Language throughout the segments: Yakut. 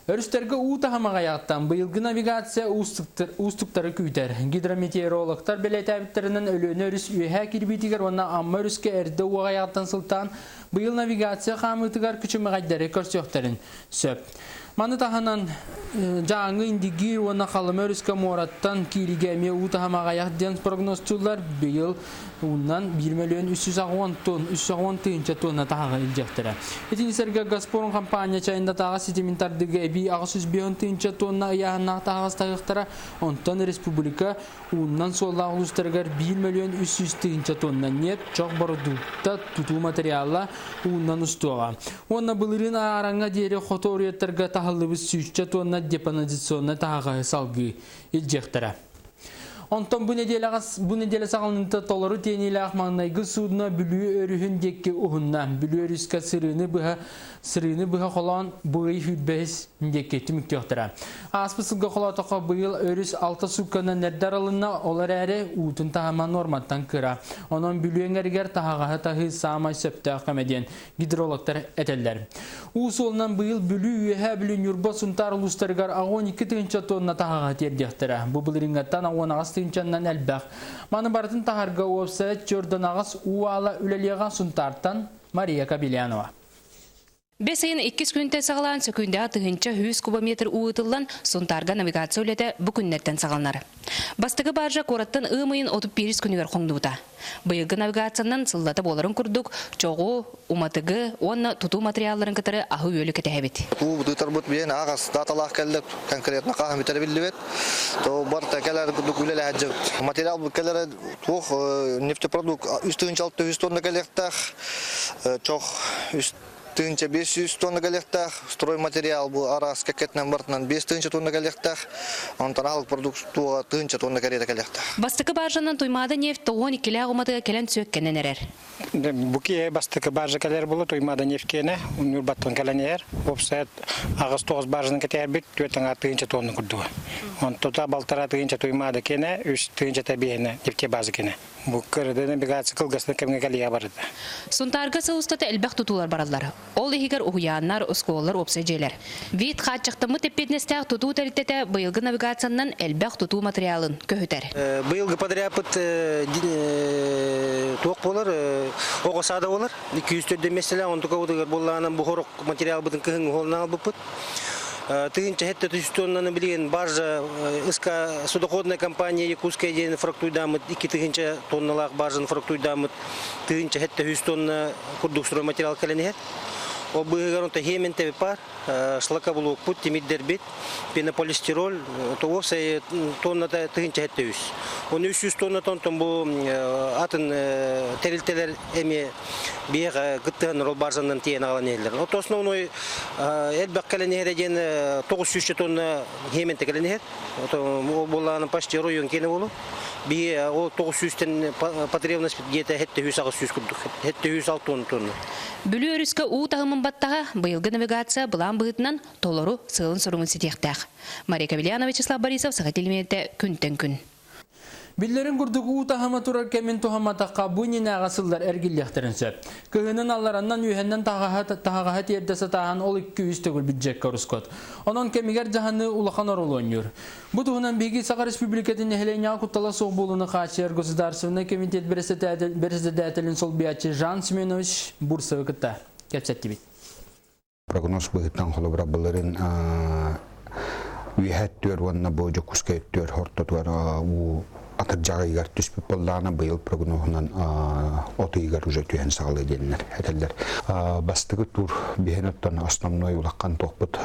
Өрүстэргэ уу таһыма аҕыйаҕыттан быйылгы навигация уустуктары күүтэр. Гидрометеорологтар бэлиэтээбиттэринэн Өлүөнэ өрүс үөһээ кирбиитигэр уонна Амма өрүскэ эрдэ уу аҕыйаҕыттан сылтаан быйыл навигация хаамыытыгар күчүмэҕэйдэри көрсүөхтэрин сөп. Маны таһынан Дьааҥы, Индигиир уонна Халыма өрүскэ муораттан киириигэ эмиэ уу таһыма аҕыйах диэн прогнозтууллар. Быйыл уунан 1 миллион 310 тонн 310 тыһыынча тонна таһаҕы илдьиэхтэрэ. Итини сэргэ Газпром компания чайындатааҕы ситимин тардыыга эбии 805 тыһыынча тонна ыйааһыннаах таһаҕас таһыахтара, онтон республика ууннан суоллаах улуустарыгар 1 миллион 300 тыһыынча тонна нефть, чох бородуукта, тутуу материала ууннан устуоҕа. Уонна былырыын аараҥҥа диэри хоту оруйаттарга таһыллыбыт сүүсчэ тонна депоназационнай таһаҕаһы салгыы илдьиэхтэрэ. Онтон бу нэдиэлэҕэ бу нэдиэлэ саҕаланыыта толору тиэниилээх маҥнайгы судно Бүлүү өрүһүн диэки уһунна. Бүлүү өрүскэ сырыыны быһа сырыыны быһа холоон бу ый сүүрбэһис диэки түмүктүөхтэрэ. Ааспыт сылга холоотоххо быйыл өрүс алта суукканан эрдэ арылынна, ол эрээри уутун таһыма нуорматтан кыра. Онон Бүлүү эҥэригэр таһаҕаһы таһыы саамай сөптөөх көмө диэн гидрологтар этэллэр. Уу суолунан быйыл Бүлүү, Үөһээ Бүлүү, Ньурба, Сунтаар улуустарыгар 12 тыһыынча тонна таһаҕаһы тиэрдиэхтэрэ. Бу былырыыҥҥаттан 18 тыһыынчаннан элбэх. Маны барытын таһарга уопсайа 48 уу аала үлэлиэҕэ Сунтаартан Мария Кобельянова. Бэс ыйын иккис күнтэн саҕалаан сөкүүндэҕэ 1100 кубометр уу ыытыллан, Сунтаарга навигация үлэтэ бу күннэртэн саҕаланар. Бастакы баржа куораттан ыам ыйын 31 күнүгэр хоҥнубута. Быйылгы навигациянан сыллата буоларын курдук, чоҕу, уматыгы уонна тутуу материалларын кытары аһы-үөлү кэтэһэбит. Уу бытыытарбыт биэн ааҕас даталаах кэллэ, конкретно хаһан бүтэрэ биллибэт. То барыта кэлэр курдук үлэлэһэ дьыбыт. Материал кэлэрэ туох нефтепродукт 3 600 тонна кэлиэхтээх, чох 3 500 тонна кэлиэхтээх, стройматериал бу араас кэккэтинэн барытынан 5 тыһыынча тонна кэлиэхтээх, онтон аһылык продукт туоҕа тыһыынча тонна кэриэтэ кэлиэхтээх. Бастакы баржанан Туймаада нефть 92-лээх уматыга кэлэн сүөккэнэн эрэр. Бу киһи бастакы баржа кэлэр буолла Туймаада нефть киэнэ, Ньурбаттан кэлэн иһэр. Уопсайа аҕыс тоҕус баржаны кэтээрбит, түөрт аҥаар тыһыынча тонна курдуга. Онтута балтараа тыһыынча Туймаада киэнэ, үс тыһыынчата биэһинэ нефтебаза киэнэ. Бу кырыды навигация кылгасына кэмҥэ кэлиэ барыта. Сунтаарга сыл устата элбэх тутуулар бараллар. Ол иһигэр уһуйааннар, оскуолалар, уопсай дьиэлэр. Вид хааччахтаммыт эппиэтинэстээх тутуу тэрилтэтэ быйылгы навигациянан элбэх тутуу материалын көһүтэр. Быйылгы подрядпыт туох буолар, оҕо саада буолар. 204 миэстэлээх, онтукабытыгар буоллаҕынан бу хорох материалбытын кыһыҥҥы уһуолунан албыппыт. Тыһыынча сэттэ түс тоннаны билигин баржа СК судоходная компания Якутская диэн фрактуйдааммыт 2 тыһыынча тонналаах баржаны фрактуйдааммыт 1700 тонна курдук стройматериал кэлэн иһэр. Ол быыһыгар онто хементэби пар, шлакоблокпут, тимирдэрбит, пенополистирол, то уопсай тонната 1700. Оны 300 тонна онтон бу атын тэрилтэлэр эмиэ биһиэхэ кыттыһан ол баржанан тиэйэн аҕалан иһэллэр. Ото основной элбэх кэлэн иһэрэ диэн 900 тонна хементе кэлэн иһэр. Ол буоллаҕына почти район киэнэ буолу. Биһи ол 900-тэн потребность где-то 700-800 курдук. 706 тонна. Бүлүү өрүскэ уу таһымын баттаһа быйылгы навигация былаан быһыытынан толору сыалын-соругун ситиэхтээх. Мария Кавельянова, Вячеслав Борисов, Саха телевидениетэ күнтэн күн. Биллэрин курдук уу таһыма турар кэмин туһамматахха бу иннинээҕи сыллар эргиллиэхтэрин сөп. Кыһынын аллараннан үөһэннэн таһаҕаһы тиэрдэ сатааһын ол 200 төгүл бюджекка орускот. Онон кэмигэр дьаһаныы улахан оруолу оонньуур. Бу туһунан биһиги Саха Республикатын нэһилиэнньэҕэ куттала суох буолууну хааччыйар Государственнай комитет бэрэссэдээтэлин солбуйааччы Жан Семенович Бурцевы кытта кэпсэттибит. Прогноз быһыытынан холобура былырын үөһэ өттүгэр уонна бу Дьокуускай өттүгэр ортотугар уу атырдьах ыйыгар түспүт буоллаҕына быйыл прогноһунан от ыйыгар уже түһэн саҕалыа диэннэр этэллэр. Бастакы тур биһэн оттон основной улахан туохпут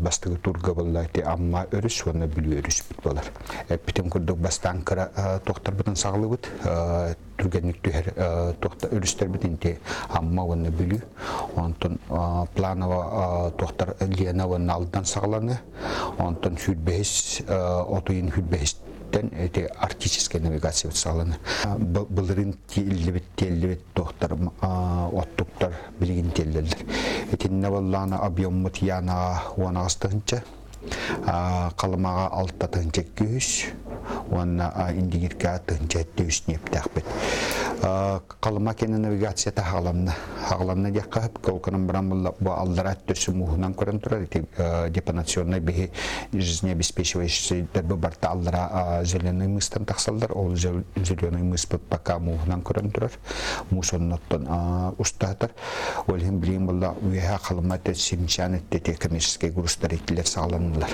бастакы турга буолла ити Амма өрүс уонна Бүлүү өрүспүт буолар. Эппитим курдук бастаан кыра туохтарбытын саҕалыыбыт түргэнник түһэр туохта өрүстэрбит инти Амма уонна Бүлүү. Онтон планово туохтар Лена уонна Алдан саҕаланы. Онтон сүүрбэһис отуйун сүүрбэһистэн эти арктическая навигация саҕаланы. Былырын тиэллибит тиэллибит туохтар оттуктар билигин тиэллэллэр. Итиннэ боллаана объеммут Янаҕа 18 тыһыынча, Халымаҕа 6 тыһыынча 200 уонна Индигирка тыһыынча 700 ньиэптээхпит. Халыма кэнэ навигацията хаҕаланна. Хаҕаланна диэххэ сөп. Ол гынан баран бу аллара өттө мууһунан көрөн турар. Ити депонационнай биһи жизнеобеспечивающийдер бу барта аллара зеленый мыстан тахсаллар. Ол зеленый мыспыт пока мууһунан көрөн турар. Муус онноттон устаатар. Ол иһин билигин буолла үөһэ Халыма өттө Симчан өттө коммерческий грузтар итилер саҕаланнылар.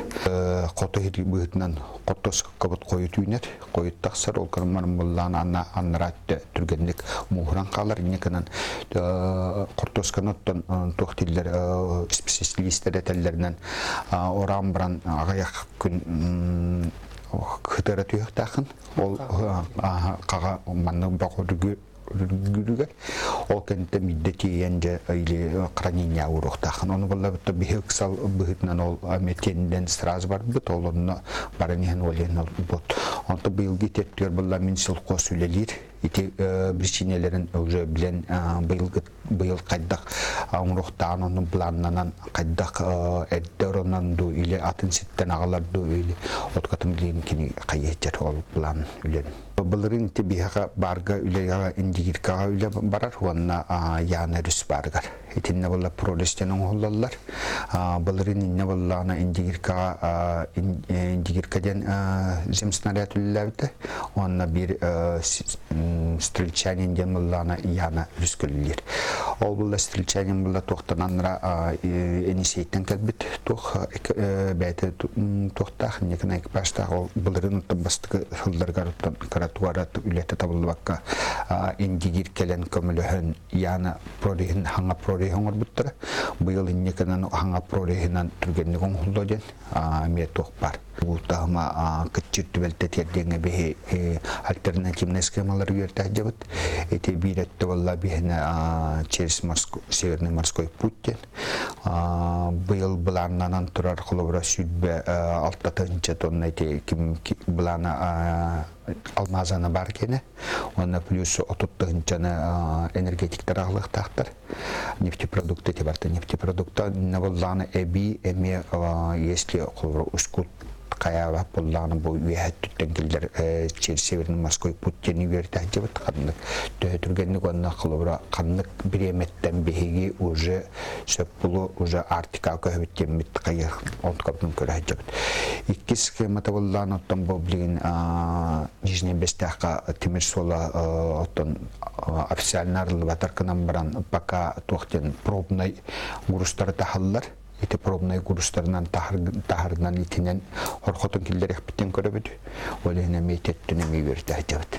Хоту быһыытынан хортуоскабыт хойут үүнэр. Хойут тахсар, ол гынан буллаан анна аннара түргэнник мууһуран хаалар. Инньэ гынан хортуосканы оттон туох дииллэр специалистер этэллэринэн ораан баран аҕыйах күн хытыра түһүөхтээххин. Ол хаҕа маннык бөҕөргү үргүрүгэр ол кэнниттэн биирдэ тиийэн дьэ или хранение ууруохтааххын. Ону буллабыт биһи ыксал быһыытынан ол тиэнинэн сразу барбыт, ол онно баран иһэн ол иһэн бот. Онто быйылгы итеттүгэр булла мин силхоз үлэлиир. Ити причинелерин уже билэн быйылгы быйыл хайдах оҥоруохтааҕын ону планнанан хайдах эрдэ оронон дуу или атын ситтэн аҕалар дуу или откатын билигин кини хайыһчар ол план үлэн. Былырыын ити биһиэхэ баарга үлэҕэ Индигиркаҕа үлэ барар уонна Яна өрүс баарыгар. Итиннэ буолла пролистен оҥоһуллаллар. Былырыын иннэ буоллаҕына Индигиркаҕа Индигирка диэн земснаряд үлэлээбитэ. Уонна биир Стрельчанин диэн буоллаҕына Яна өрүс көлүлүүр. Ол буолла Стрельчанин буолла туохтананра Енисейтен кэлбит туох бэйэтэ туохтаах инникин экипажтаах ол былырыын оттон бастакы сылларыгар оттон кыра туора үлэтэ табыллыбакка Индигир кэлэн көмөлөһөн Яна прореһин хаҥа прореһи оҥорбуттара. Быйыл инникинэн хаҥа прореһинэн түргэнник оҥоһуллуо диэн эмиэ туох бар. Бу таһыма кыччыр түбэлтэ тиэрдиэҥҥэ биһи альтернативнай схемалары үөртээдьэбит. Ити биир өттө буолла биһиэнэ через Северный морской путь диэн. Быйыл былааннанан турар холобура 26 тыһыынча тонна ити ким былаана алмазана бар киэнэ. Уонна плюс 30 тыһыынчаны энергетиктэр аҕалыахтаахтар. Нефтепродукты ити барыта нефтепродукта буллаҕына эбии эмиэ если холобура ускут хайаабат буллаҕына бу үөһэ өттүттэн киллэр через Северный морской путь диэни үөрэтэ сылдьыбыт ханнык төһө түргэнник уонна холобура ханнык бириэмэттэн биһиги уже сөп булу уже Арктикаҕа көһөбүт диэммит хайы онтукабытын көрө сылдьабыт. Иккис схемата буллаан оттон бу билигин Нижний Бестээххэ тимир суола оттон официально арыллыбатар гынан баран пока туох диэн пробнай грузтары таһаллар. Ити пробнай грузтарынан таһарынан итинэн хорхотун киллэриэхпиттэн көрөбүт. Ол иһин эмиэ төттүн эмиэ үөрдэ сылдьабыт.